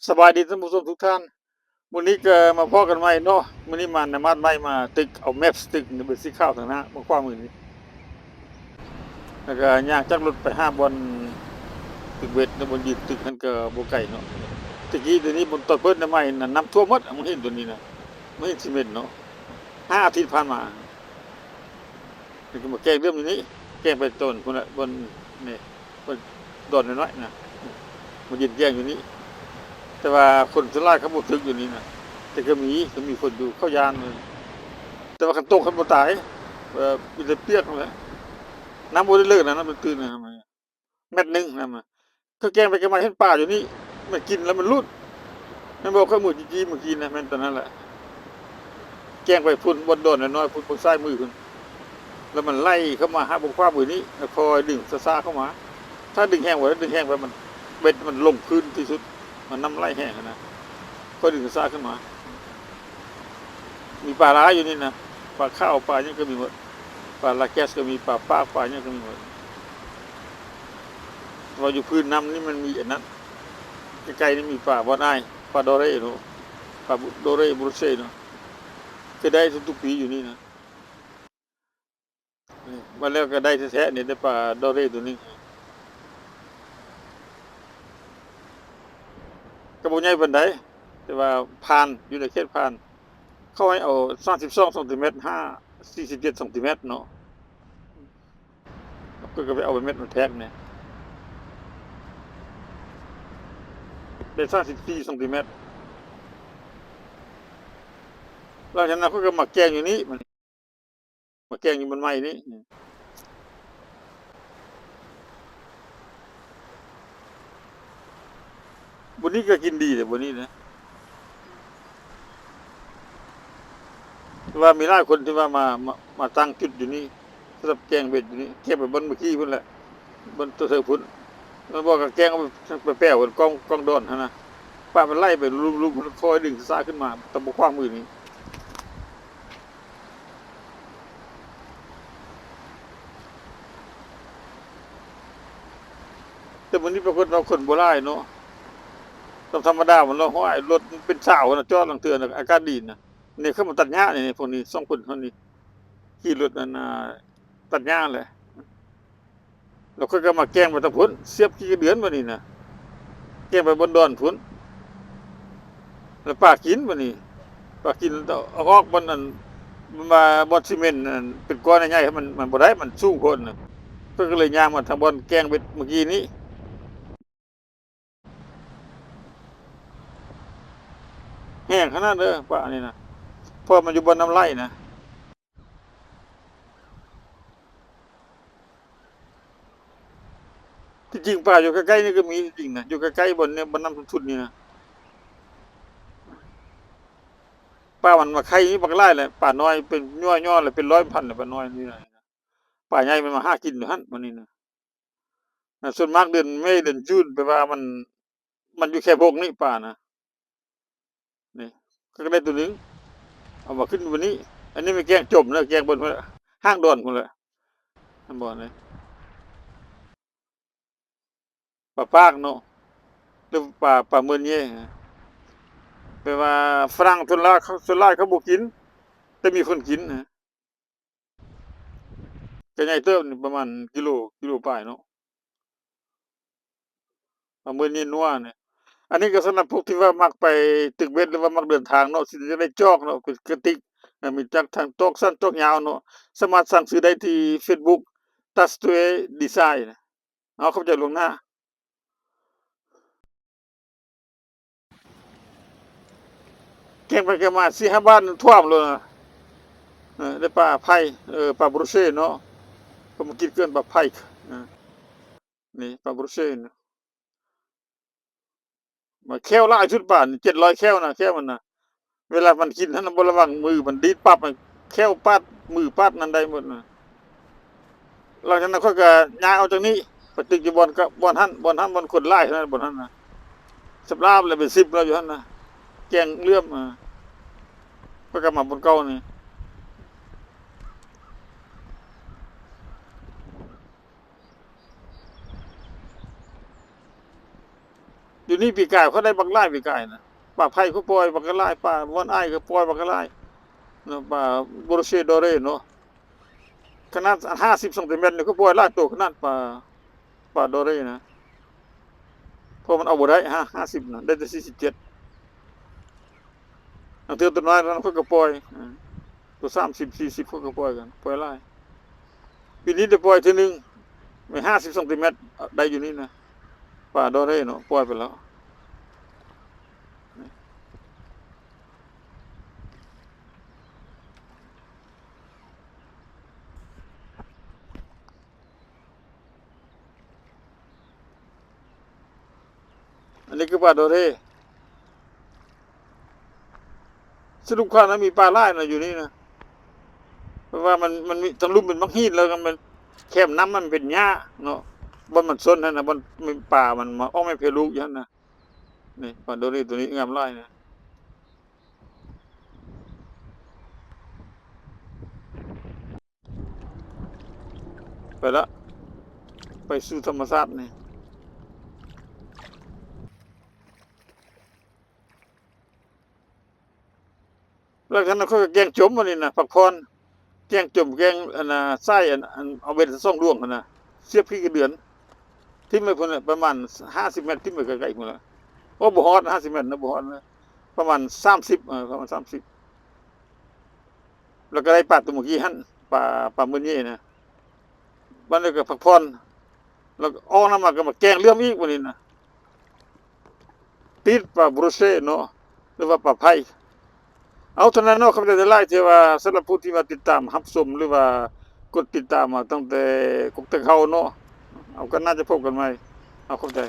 ສະບາຍດີທ່ານຜູ້ຊົມທຸກທ່ານ, ມື້ນີ້ກໍມາພໍ້ກັນໃໝ່ເນາະ. ມື້ນີ້ມານະມາດໃໝ່ ມາຕຶກເອົາແມັບຕຶກເປັນສີຂາວທາງໜ້າ ເບິ່ງຂວາມືນີ້ ແລ້ວກໍຍ່າງຈາກລົດໄປຫາບ່ອນຕຶກເບັດ ແລ້ວບ່ອນຢືນຕຶກຫັ້ນກໍບໍ່ໄກເນາະ. ແຕ່ກີ້ໂຕນີ້ບ່ອນຕອນເປີດໃໝ່ໆນັ້ນ ນ້ຳຖ້ວມໝົດ. ມາເຫັນໂຕນີ້ນະ ມາເຫັນຊີເມັນເນາະ ຫ້າອາທິດຜ່ານມາ. ແລ້ວກໍມາແກ້ງເລື່ອງຢູ່ນີ້ ແກ້ງໄປໂຕນພຸ້ນລະ ບ່ອນນີ້ ບ່ອນດອນນ້ອຍໆນະ ມາຢືນແກ້ງຢູ່ນີ້. ແຕ່ວ່າຄົນສ່ວນຫຼາຍເຂົາບໍ່ຖືກຢູ່ນີ້ນະ ແຕ່ກໍມີ ກໍມີຄົນຢູ່ ເຂົາຢ້ານ. ແຕ່ວ່າຄັນຕົກ ຄັນບໍ່ຕາຍ ເອີ ມີແຕ່ປຽກຫັ້ນແຫຼະ. ນ້ຳບໍ່ໄດ້ເລີກນະ ນ້ຳຕື້ນໆນະ. ແມັດໜຶ່ງນຳ ເຂົາແກ້ງໄປແກ້ງມາເຫັນປາຢູ່ນີ້ ມັນກິນແລ້ວມັນຫຼຸດ. ແມ່ນບໍ່? ຂ້ອຍມືຈີ້ໆມື້ກີ້ນະ ແມ່ນຕອນນັ້ນແຫຼະ. ແກ້ງໄປພຸ້ນ ບ່ອນດອນນ້ອຍໆ ພຸ້ນ ເບິ່ງຊ້າຍມືພຸ້ນ ແລ້ວມັນໄຫຼເຂົ້າມາຫາບ່ອນຂວາມືນີ້ ແລ້ວຄ່ອຍດຶງຊ້າໆເຂົ້າມາ. ຖ້າດຶງແຮງໄປ ດຶງແຮງໄປ ມັນ ເບັດມັນລົງພື້ນທີ່ສຸດ ມັນນ້ຳໄຫຼແຮງຫັ້ນນະ ຄ່ອຍດຶງຊ້າໆຂຶ້ນມາ. ມີປາຫຼາຍຢູ່ນີ້ນະ ປາຂາວ ປາຫຍັງກໍມີໝົດ ປາລາແກັສກໍມີ ປາປາກ ປາຫຍັງກໍມີໝົດ. ແຕ່ວ່າຢູ່ພື້ນນ້ຳນີ້ມັນມີອັນນັ້ນ ໃກ້ໆນີ້ມີປາບອນອາຍ ປາດໍເຣເນາະ ປາໂດເຣ ໂບເຣເຊເນາະ ເຄີຍໄດ້ທຸກໆປີຢູ່ນີ້ນະ. ນີ້ ມາແລ້ວກໍໄດ້ແທ້ໆນີ້ ໄດ້ປາດໍເຣໂຕໜຶ່ງ ກໍບໍ່ໃຫຍ່ປານໃດ ແຕ່ວ່າຜ່ານ ຢູ່ໃນເຂດຜ່ານ. ເຂົາໃຫ້ເອົາສາມສິບສອງຊັງຕີແມັດ ຫາ ສີ່ສິບເຈັດຊັງຕີແມັດເນາະ. ເພິ່ນກໍໄປເອົາເປັນແມັດ ມັນແພງແດ່ ໄດ້ສາມສິບສີ່ຊັງຕີແມັດ. ຫຼັງຈາກນັ້ນເພິ່ນກໍມາແກ້ງຢູ່ນີ້ ມາແກ້ງຢູ່ບ່ອນໃໝ່ນີ້. ບ່ອນນີ້ກໍກິນດີເດ້ ບ່ອນນີ້ນະ ແຕ່ວ່າມີຫຼາຍຄົນທີ່ວ່າມາ ມາ ມາຕັ້ງຈຸດຢູ່ນີ້ ສຳລັບແກ້ງເບັດຢູ່ນີ້ ແກ້ງໄປບ່ອນເມື່ອກີ້ພຸ້ນແຫຼະ ບ່ອນຕົວເທິງພຸ້ນ. ມັນບໍ່ກໍແກ້ງໄປແປວກັນ ກ້ອງ ກ້ອງດອນຫັ້ນນະ ປາມັນໄຫຼໄປລຸ່ມໆ ແລ້ວຄ່ອຍດຶງຊ້າຂຶ້ນມາ ຕາມຂວາມືນີ້. ແຕ່ມື້ນີ້ປາກົດວ່າຄົນບໍ່ຫຼາຍເນາະ. ຕາມທຳມະດາມັນລະຫ້ອຍ ລົດເປັນຊາວນະ ຈອດລາງເທື່ອນະ ອາກາດດີນະ. ນີ້ເຂົາມາຕັດຫຍ້ານີ້ ພວກນີ້ສອງຄົນເຮົານີ້ ຂີ່ລົດອັນນ່າ ຕັດຫຍ້າແຫຼະ. ແລ້ວຂ້ອຍກໍມາແກ້ງໄປທາງພຸ້ນ ສຽບຂີ້ກະເດືອນບາດນີ້ນະ ແກ້ງໄປບ່ອນດອນພຸ້ນ ແລ້ວປາກິນບາດນີ້. ປາກິນເອົາອອກບ່ອນອັນ ມາບ່ອນຊີເມັນອັນເປັນກ້ອນໃຫຍ່ໆ ມັນ ມັນບໍ່ໄດ້ ມັນສູງໂພດນະ. ເພິ່ນກໍເລີຍຍ່າງມາທາງບ່ອນແກ້ງເບັດມື້ກີ້ນີ້. ແຮງຂະໜາດເດີປານີ້ນະ ເພາະມັນຢູ່ບ່ອນນ້ຳໄຫຼນະ. ທີ່ຈິງປາຢູ່ໃກ້ໆນີ້ກໍມີຈິງນະ ຢູ່ໃກ້ໆບ່ອນນີ້ ບ່ອນນ້ຳທຸນໆນີ້ນະ. ປາມັນມາໄຂ່ນີ້ບັກຫຼາຍແຫຼະ ປານ້ອຍເປັນຍ້ອຍໆ ແລ້ວເປັນຮ້ອຍພັນແລ້ວ ປານ້ອຍນີ້ນະ. ປາໃຫຍ່ມັນມາຫາກິນຢູ່ຫັ້ນ ບາດນີ້ນະ. ສ່ວນມາກເດືອນເມ ເດືອນຈູນ ແປວ່າມັນ ມັນຢູ່ແຄບຫົກນີ້ປານະ. ນີ້ ກໍໄດ້ໂຕໜຶ່ງ ເອົາມາຂຶ້ນບາດນີ້. ອັນນີ້ແມ່ນແກ້ງຈົມເດີ ແກ້ງເບິ່ງພຸ້ນແຫຼະ ຫາງດອນພຸ້ນແຫຼະ ເຫັນບໍ່ນີ້ ປາປາກເນາະ ຫຼືປາ ປາເມີນເຍ. ແປວ່າຝຣັ່ງສ່ວນຫຼາຍ ສ່ວນຫຼາຍເຂົາບໍ່ກິນ ແຕ່ມີຄົນກິນນະ. ກໍໃຫຍ່ເຕີບນີ້ ປະມານກິໂລ ກິໂລປາຍເນາະ ປາເມີນເຍນົວນີ້. ອັນນີ້ກໍສຳລັບພວກທີ່ວ່າມັກໄປຕຶກເບັດ ຫຼືວ່າມັກເດີນທາງເນາະ ຊິໄດ້ຈອກເນາະ ເປັນກະຕິກ ມີຈັກທັງຈອກສັ້ນຈອກຍາວເນາະ. ສາມາດສັ່ງຊື້ໄດ້ທີ່ເຟສບຸກ Tastue Design ເນາະ. ເອົາ ຂອບໃຈລ່ວງໜ້າ. ແກ້ງໄປແກ້ງມາ ສີ່ຫ້າບາດຖ້ວມໂລດນະ. ເອີ ໄດ້ປາໄພ ເອີ ປາໂບຣເຊເນາະ ເຂົາມາກິນເກີນປາໄພ. ເອີ ນີ້ປາໂບຣເຊນະ ມາແຂ້ວຫຼາຍສຸດປານ ເຈັດຮ້ອຍແຂ້ວນະ ແຂ້ວມັນນະ. ເວລາມັນກິນຫັ້ນນະ ບໍ່ລະວັງມືມັນດີດປັບ ແຂ້ວປາດມືປາດນັ້ນໄດ້ໝົດນະ. ຫຼັງຈາກນັ້ນຂ້ອຍກໍຍ້າຍອອກຈາກນີ້ ໄປຕຶກຢູ່ບ່ອນ ບ່ອນຫັ້ນ ບ່ອນຫັ້ນ ບ່ອນຄົນຫຼາຍເທົ່ານັ້ນ ບ່ອນຫັ້ນນະ. ສຳລາບແລ້ວເປັນສິບແລ້ວຢູ່ຫັ້ນນະ ແກ້ງເຫຼື້ອມ. ຂ້ອຍກໍມາບ່ອນເກົ່ານີ້. ເ ດຽວນີ້ປີກາຍເຂົາໄດ້ບັກຫຼາຍ ປີກາຍນະ ປາໄພເຂົາປ່ອຍບັກຫຼາຍ ປາວອນອາຍກໍປ່ອຍບັກຫຼາຍເນາະ ປາໂບໂຣເຊດໍເຣເນາະ ຂະໜາດຫ້າສິບຊັງຕີແມັດນີ້ເຂົາປ່ອຍຫຼາຍໂຕຂະໜາດ ປາ ປາດໍເຣນະ ເພາະມັນເອົາບໍ່ໄດ້ ຫ້າ ຫ້າສິບນະ ໄດ້ແຕ່ສີ່ສິບເຈັດ ລາງເທື່ອໂຕນ້ອຍນັ້ນເຂົາກໍປ່ອຍ ໂຕສາມສິບ ສີ່ສິບເຂົາກໍປ່ອຍກັນ ປ່ອຍຫຼາຍ ປີນີ້ໄດ້ປ່ອຍເທື່ອໜຶ່ງ ແມ່ນຫ້າສິບຊັງຕີແມັດ ໄດ້ຢູ່ນີ້ນະ ປາດໍເຣເນາະ ປ່ອຍໄປແລ້ວ. ອັນນີ້ຄືປາໂດເຣ ສະຫຼຸບຄວາມນະ ມີປາຫຼາຍນະຢູ່ນີ້ນະ ເພາະວ່າມັນ ມັນມີທາງລຸ່ມເປັນໝາກຫີນ ແລ້ວກໍມັນແຄມນ້ຳມັນເປັນຫຍ້າເນາະ ບ່ອນມັນຊົນຫັ້ນນະ ບ່ອນມີປາມັນມາອອກແມ່ເພລູກຢູ່ຫັ້ນນະ ນີ້ປາໂດເຣໂຕນີ້ງາມຫຼາຍນະ. ໄປລະ ໄປສູ່ທຳມະຊາດນີ້ ຫຼັງຈາກນັ້ນຂ້ອຍກໍແກ້ງຈົມ ອັນນີ້ນະ ພັກຜ່ອນ ແກ້ງຈົມ ແກ້ງ ອັນນ່າ ສາຍ ອັນ ອັນ ເອົາເບັດສອງດວງຫັ້ນນະ ສຽບຂີ້ກະເດືອນ ຖິ້ມໄປພຸ້ນແຫຼະ ປະມານຫ້າສິບແມັດ ຖິ້ມໄປໄກໆພຸ້ນລະ ໂອ້ ບໍ່ຮອດຫ້າສິບແມັດນະ ບໍ່ຮອດນະ ປະມານສາມສິບ ເອີ ປະມານສາມສິບ ແລ້ວກໍໄດ້ປາຕົວເມື່ອກີ້ຫັ້ນ ປາ ປາເມີເຍນະ ບາດນີ້ກໍພັກຜ່ອນ ແລ້ວກໍອອກນ້ຳມາກໍມາແກ້ງເຫຼື້ອມອີກ ບາດນີ້ນະ ຕິດປາໂບຣເຊເນາະ ຫຼືວ່າປາໄພ ເອົາ ເທົ່ານັ້ນເນາະ ຂອບໃຈຫຼາຍໆ ທີ່ວ່າສຳລັບຜູ້ທີ່ວ່າຕິດຕາມຮັບຊົມ ຫຼືວ່າກົດຕິດຕາມມາຕັ້ງແຕ່ກົກແຕ່ເຮົາເນາະ ເອົາ ກໍໜ້າຈະພົບກັນໃໝ່ ເອົາ ຂອບໃຈ.